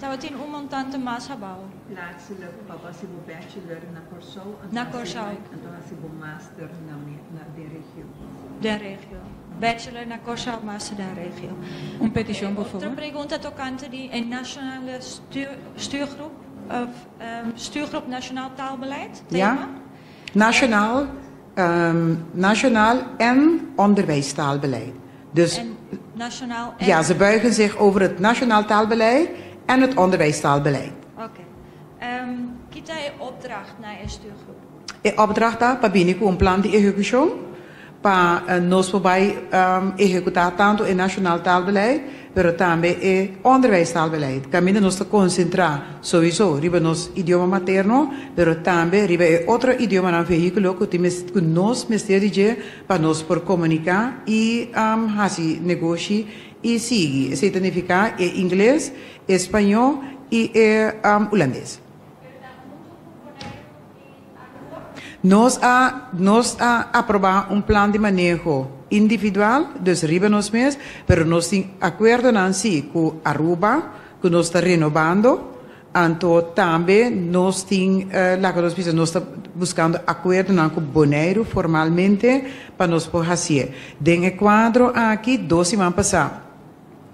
tabatin un montante mas abou.
Plaatselijk pa hasi bo bachelor na Kòrsou, anto
Na
hasi
Kòrsou.
anto hasi bo master na na den regio.
Den regio. Bachelor na Kòrsou, master den regio.
Un petishon, por
Otro
favor.
pregunta tokante di e nationale stuur, stuurgroep, of stuurgroep Nationaal Taalbeleid,
Ja,
tema.
nationaal, nationaal en onderwijstaalbeleid. Dus
En nationaal en
ja, ze buigen zich over het nationaal taalbeleid en het onderwijstaalbeleid.
Oké. Kita e opdracht na e stuurgroep?
E opdracht ta pa bini ku un plan di ehekushon. Pa nos por bai ehekutá tantu e Nationaal Taalbeleid, pero tambe e Onderwijstaalbeleid. Kaminda nos ta konsentrá souiso riba nos idioma materno, pero tambe riba e otro idiomanan vehíkulo ku tin ku nos mester di dje pa nos por komuniká i hasi negoshi i sigui. Esei ta nifiká e ingles, e spañó i e hulandes. Nos a nos a aprobá un plan di maneho individual, dus riba nos mes, pero nos tin akuerdonan sí ku Aruba ku nos ta renobando, anto tambe nos tin laga nos bisa nos ta buskando akuerdonan ku Boneiru formalmente pa nos por hasié. Den e kuadro aki dos siman pasá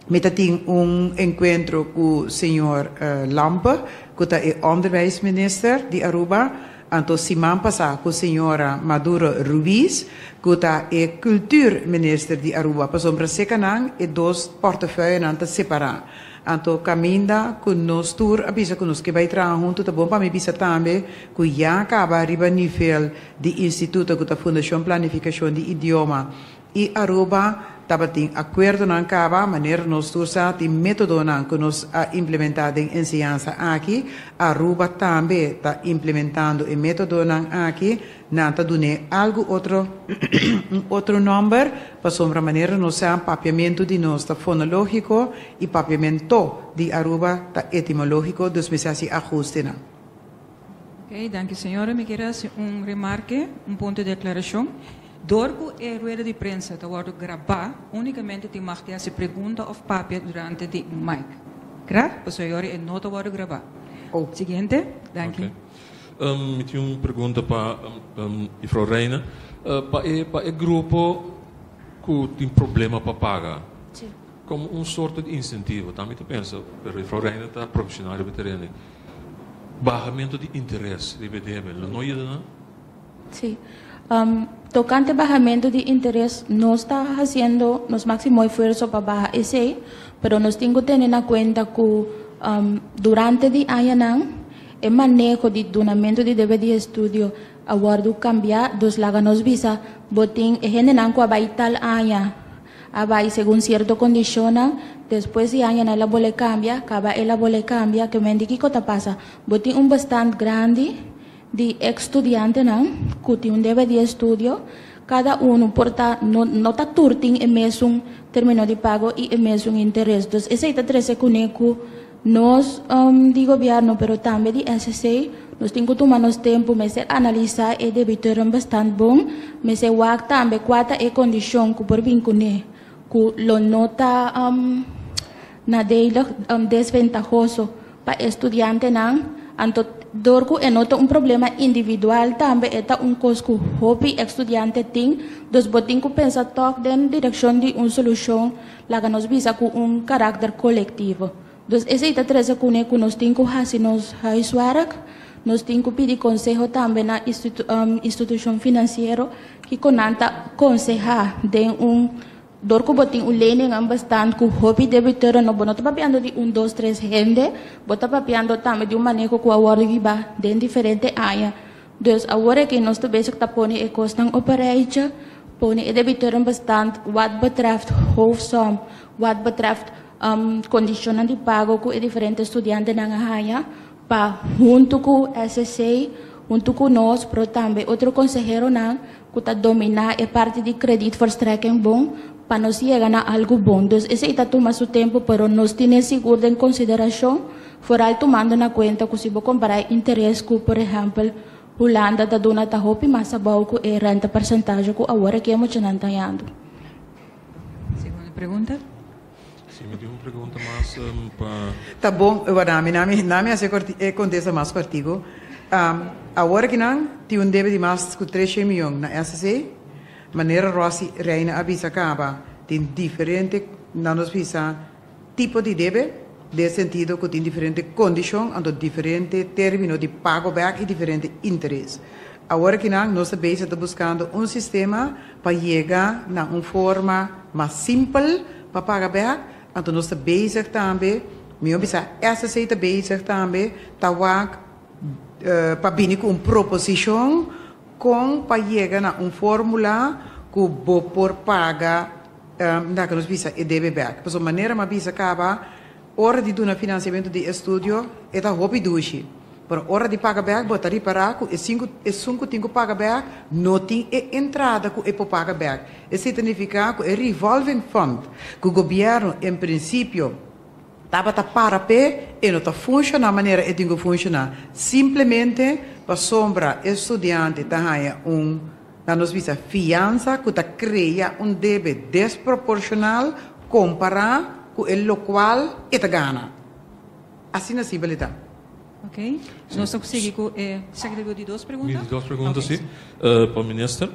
Mi ta tin un encuentro cu señor Lampe, cu ta e onderwijsminister di Aruba, anto siman pasa cu señora Maduro Ruiz, cu ta e cultuurminister di Aruba, pasobra seca nan e dos portefeuillenan ta separa. Anto caminda cu nos tur a bisa cu nos ke bay traha hunto, ta bon pa mi bisa tambe cu ya caba riba nivel di instituto cu ta Fundacion Planificacion di Idioma, I Aruba tabatin akuerdonan kaba, manera nos tur sa tin metodonan ku nos a implementá den enseñansa aki. Aruba tambe ta implementando e metodonan aki. Nan ta dun'é algu otro, un otro nòmber, pasobra manera nos sa papiamentu di nos ta fonológiko i papiamento di Aruba ta etimológiko, dus mester hasi ahustenan.
Ok, danki señora. Mi kier hasi un remarke, un punto di aklarashon. Dor ku e rueda di prensa ta wòrdu grabá, únikamente tin mag di hasi pregunta òf papia durante di un mic. Kla? Pasobra yori e no ta wòrdu grabá. Siguiente. Danki.
Ok. Mi tin un pregunta pa Juffrouw Reina. Pa e pa e grupo ku tin problema pa paga, komo un sorto di insentivo, tambe mi ta pensa, pero Juffrouw Reina ta profesional riba e tereno, bahamentu di interes riba e debe lo no yuda nan?
Sí. Tocante bahamento di interes, nos ta haciendo nos maximo esfuerzo pa baha esey, pero nos tin cu tene na cuenta cu durante di añanan e maneho di dunamento di debe di estudio a wordo cambia, dus laga nos bisa bo tin e hendenan cu a bay tal aña a bay segun cierto condicionnan, despues di añanan el a bole cambia, caba el a bole cambia, ke men di kico ta pasa? Bo tin un bestand grandi Di ex studiantenan cu tin un debe di estudio, cada uno por ta no no ta tur tin e mesun termino di pago y e mesun interes. Dus esey ta trece cune cu nos di gobierno pero tambe di SC nos tin cu tuma nos tempo mester analisa e debitoren bastant bon, mester wak tambe cua ta e condicion cu por bin cune cu lo no ta nadelig desventahoso pa e studiantenan, anto dor ku e no ta un problema individual tambe e ta un kos ku hopi ekstudiante tin, dus bo tin ku pensa tòg den direkshon di un solushon, laga nos bisa ku un karakter kolektivo. Dus esei ta trese kuné ku nos tin ku hasi nos huiswerk, nos tin ku pidi konseho tambe na institushon finansiero kiko nan ta konsehá den un Dor ku bo tin un leningan bastant ku hopi debitoren no bo no ta papiando di un dos tres hende, bo ta papiando tambe di un maneho ku a wòrdu hibá den diferente aña. Dus awor aki nos ta bezig ta pone e kosnan op een rijtje, pone e debitoren bastant wat betreft hoofdsom, wat betreft kondishonnan di pago ku e diferente studiantenan a haña pa huntu ku SSC, huntu ku nos, pero tambe otro konseheronan ku ta dominá e parti di kredietverstrekking bon pa nos yega na algu bon. Dus esei ta tuma su tempu, pero nos tine sigur den konsiderashon, foral tumando na kuenta ku si bo kompará e interes ku, por ehèmpel, Hulanda ta duna ta hopi mas abou ku e rentepersentage ku awor aki e muchanan ta hañando.
Segunda pregunta.
Si, mi tin un pregunta mas pa.
Ta bon, wada mi nami nami hasi e kontesta mas kortiku. Awor aki nan tin un debe di mas ku treshen miyon na SC. Manera Rosy Reina a bisa kaba, tin diferente, nan nos bisa, tipo di debe, den sentido ku tin diferente kondishon, anto diferente término di pago bèk i diferente interes. Awor aki nan nos ta bezig ta buskando un sistema pa yega na un forma mas simpel pa paga bek, anto nos ta bezig tambe, mihó bisa SSC ta bezig tambe ta wak pa bini ku un proposishon kon pa yega na un formula ku bo por paga, laga nos bisa e debe bèk. Pasobra manera mi a bisa kaba, ora di duna finansiamentu di estudio e ta hopi dushi, pero ora di paga bèk bo ta ripará ku esun ku tin ku paga bèk no tin e entrada ku e por paga bèk. Esei ta nifiká ku e revolving fund ku gobièrnu en prinsipio tabata para p'e, e no ta funshoná manera e tin ku funshoná, simplemente pasobra e studiante ta haña un, na nos bisa, fiansa ku ta krea un debe desproporshonal kompará ku e lokual e ta gana. Asina simpel e ta.
Ok. Nos ta sigui ku e sekretario di dos pregunta.
Mi di dos pregunta, si. Pa minister.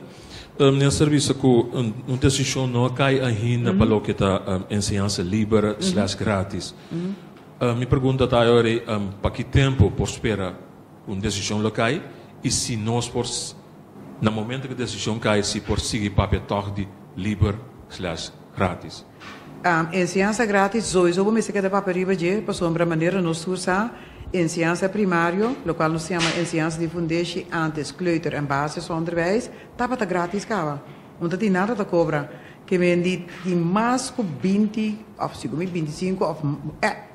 Minister bisa ku un desishon no a kai ainda pa loke ta enseñansa liber slash gratis. Mi pregunta ta ayora ei, pa ki tempu por spera ku un desishon lo kai i si nos por na momento ku desishon kai si por sigui papia tòg di liber slash gratis?
Enseñansa gratis sowieso bo mester keda papia riba dje pasobra manera nos tur sa enseñansa primario, lokual nos ta yama enseñansa di fundeshi antes kleuter en basisonderwijs, tabata gratis kaba. No ta tin nada ta kobra. Ke men di tin mas ku 20 òf sigur mi 25 òf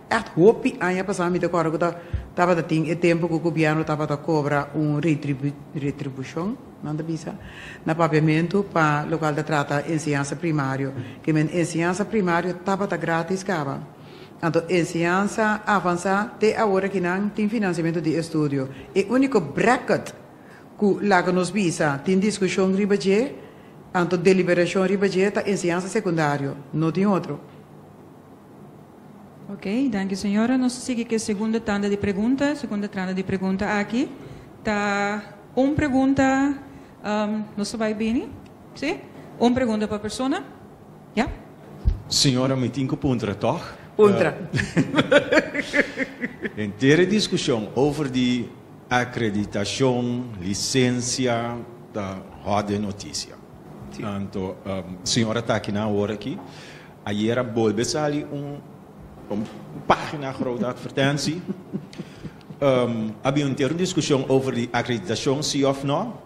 ègt hopi aña pasá mi ta kòrda ku ta tabata tin e tempu ku gobièrnu tabata kobra un retribushon, nan ta bisa, na papiamentu pa lokual ta trata enseñansa primario. Ke men enseñansa primario tabata gratis kaba. Anto enseñansa avansá te awor akinan tin finansiamentu di estudio. E úniko bracket ku laga nos bisa tin diskushon riba dje, anto deliberashon riba dje ta enseñansa sekundario, no tin otro.
Ok, danki señora. Nos ta sigui ku e segundo tanda di pregunta. Segundo tanda di pregunta aki ta un pregunta, nos ta bai bini? Si? Un pregunta pa persona. Ya.
Señora, mi tin ku puntra tòg?
Puntra.
Henter e diskushon over di Akreditashon, lisensia ta hòt den notisia. Anto señora ta aki nan awor aki. Ayer a bolbe sali un pagina grote advertentie. A bin henter un diskushon over di akreditashon si òf nò.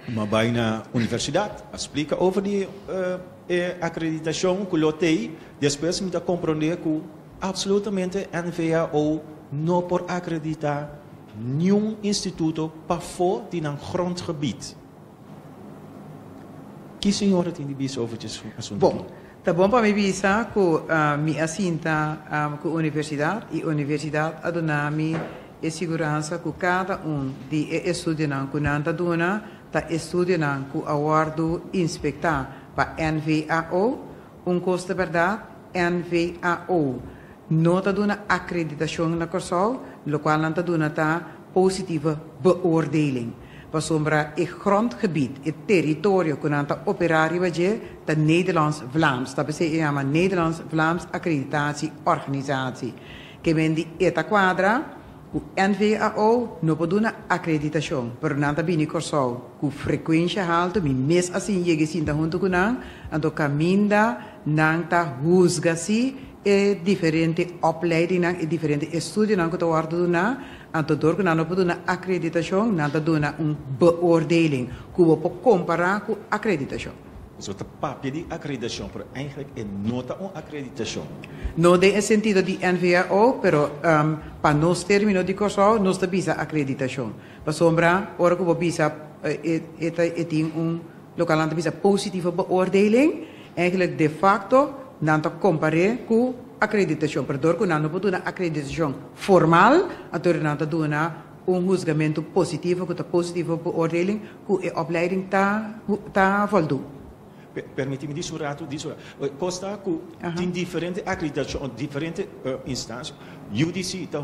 Mi a bai na universidat, a splika over di e akreditashon ku lo tei. Despues mi ta komprondé ku Absolutamente NVAO no por acredita niun instituto pafó di nan grondgebied. Ki señora tin di bisa over dje asunto
Bon,
aki?
ta bon pa mi bisa ku mi a sinta ku universidat i universidat a duna mi e siguransa ku kada un di e estudionan ku nan ta duna ta estudionan ku a wòrdu inspektá pa NVAO. Un kos ta bèrdat, NVAO no ta duna akreditashon na Kòrsou, lokual nan ta duna ta positieve beoordeling. Pasobra e grondgebied, e teritorio ku nan ta operá riba dje ta Nederlands-Vlaams, ta p'esei e yama Nederlands-Vlaams Accreditatie Organisatie. Ke men di e ta kuadra ku NVAO no por duna akreditashon, pero nan ta bini Kòrsou ku frekuensha haltu, mi mes a sin yega i sinta huntu ku nan, anto kaminda nan ta husga si e diferente opleidingnan, e diferente estudionan ku ta wòrdu duná, anto dor ku nan no por duna akreditashon, nan ta duna un beoordeling ku bo por kompará ku akreditashon.
So ta papia di akreditashon, pero eigenlijk e no ta un akreditashon.
No den e sentido di NVAO, pero pa nos termino di Kòrsou nos ta bisa akreditashon. Pasobra ora ku bo bisa e ta e tin un lokal nan ta bisa positieve beoordeling, eigenlijk de facto nan ta kompar'é ku akreditashon. Pero dor ku nan no por duna akreditashon formal, anto nan ta duna un huzgamentu positivo ku ta positieve beoordeling ku e opleiding ta ta voldoen.
Permiti mi di su ratu, di su ratu. Kos ta ku tin diferente akreditashon, diferente instansia. UDC ta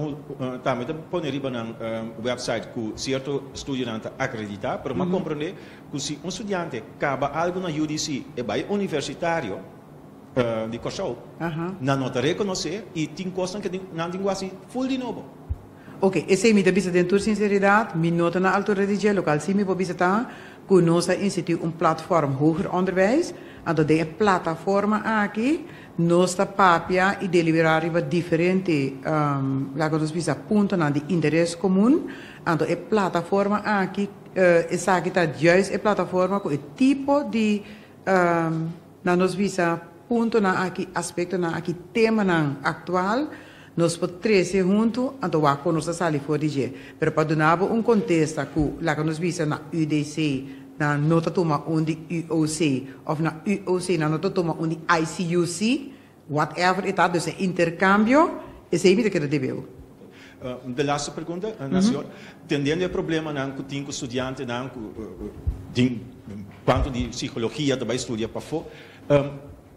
tambe ta pone riba nan website ku sierto studionan ta akreditá, pero mi a komprondé ku si un studiante kaba algu na UDC e bai universitario di Kòrsou, nan no ta rekonosé i tin kosnan ke nan tin ku hasi ful di nobo.
Ok, esei mi ta bisa den tur sinseridat, mi no ta na altura di dje, lokal si mi por bisa ta ku nos a instituí un platform hoger onderwijs, anto den e plataforma aki nos ta papia i deliberá riba diferente, laga nos bisa, puntonan di interes komun, anto e plataforma aki, esaki ta juist e plataforma ku e tipo di. Na nos bisa puntonan aki, aspektonan aki, temanan aktual, nos por trese huntu, anto wak kon nos ta sali for di dje. Pero pa duna bo un kontesta ku laga nos bisa na UDC nan no ta tuma un di UOC òf na UOC nan no ta tuma un di ICUC, whatever e ta, dus e interkambio, esei mi ta keda debe bo.
De laatste pregunta, na señor. Tendiendo e problemanan ku tin ku studiantenan ku tin kuantu di psikologia ta bai studia pafó,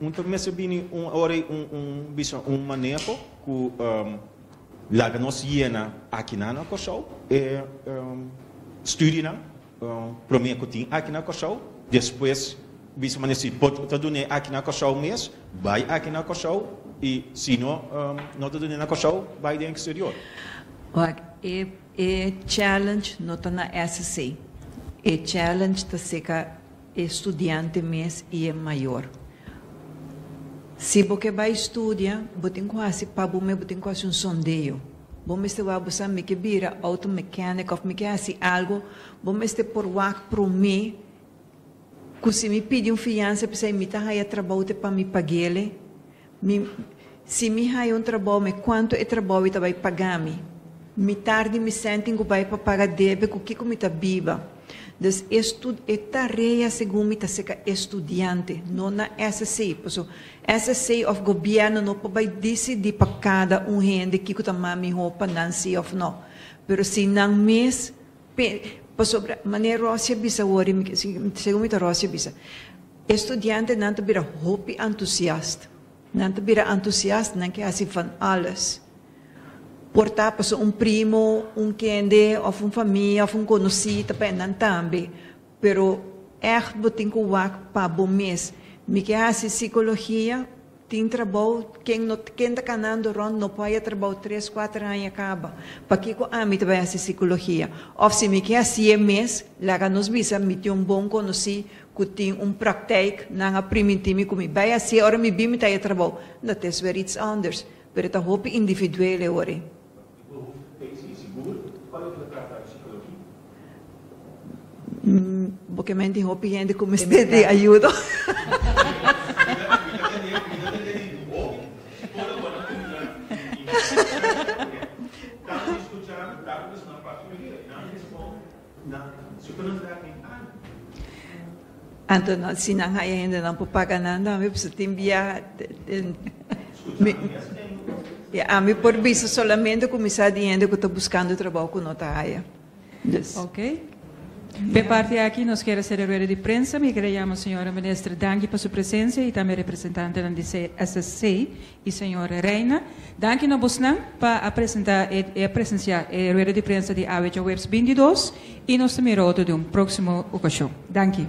un ta mester bini un ora ei un un bisa un maneho ku laga nos yena akinan na Kòrsou e studionan promé ku tin aki na Kòrsou, despues bisa manera si por ta dun'é aki na Kòrsou mes, bai aki na Kòrsou i si no no ta dun'é na Kòrsou bai den eksterior.
Wak, e e challenge no ta na SC. E challenge ta seka e studiante mes i e mayor. Si bo ke bai studia, bo tin ku hasi pa bo mes, bo tin ku hasi un sondeo. Bo mester wak bo sa mi ke bira auto mechanic of mi ke hasi algo, bo mester por wak prome ku si mi pidi un fiansa p'esei mi ta haya trabou te pa mi pag'ele, mi si mi haya un trabou me kuantu e trabou ei ta bai paga mi, mitar di mi sèn tin ku bai pa paga debe ku kiko mi ta biba. Dus e e tarea segun mi ta seka e studiante, no na SC, paso SC of gobierno no por bai dicidi pa cada un hende kico ta mas miho pa nan si of no. Pero si nan mes pasobra manera Rosy a bisa awor y segun mi ta Rosy a bisa, e studiantenan ta bira hopi entusiast. Nan ta bira entusiast, nan ke haci van alles. Por ta pasobra un primo, un kende of un famia of un conoci ta pa nan tambe. Pero ègt bo tin ku wak pa bo mes. Mi ke hasi sikologia, tin trabou, ken no ken ta kanando rònt no por haya trabou tres kuater aña kaba. Pakiko ami ta bai hasi sikologia? Òf si mi ke hasié mes, laga nos bisa mi tin un bon konosí ku tin un praktijk, nan a primintí mi ku mi bai hasié, ora mi bin mi ta haya trabou. Dat is weer iets anders. Pero e ta hopi individueel e ora ei. Bo ke men tin hopi hende ku mester di ayudo. Anto no, si nan haya hende nan por paga nan tambe, pasobra tin bia ami por bisa solamente ku mi sa di hende ku ta buskando trabou ku no ta haya. Dus.
Ok. P'e parti aki nos kier a sera rueda di prensa. Mi kier a yama señora Minister danki pa su presencia y tambe representantenan di SSC y señor Reina. Danki na bosnan pa a presenta e a presencia e rueda di prensa di awe djaweps 22 y nos ta mira otro den un proximo ocasion. Danki.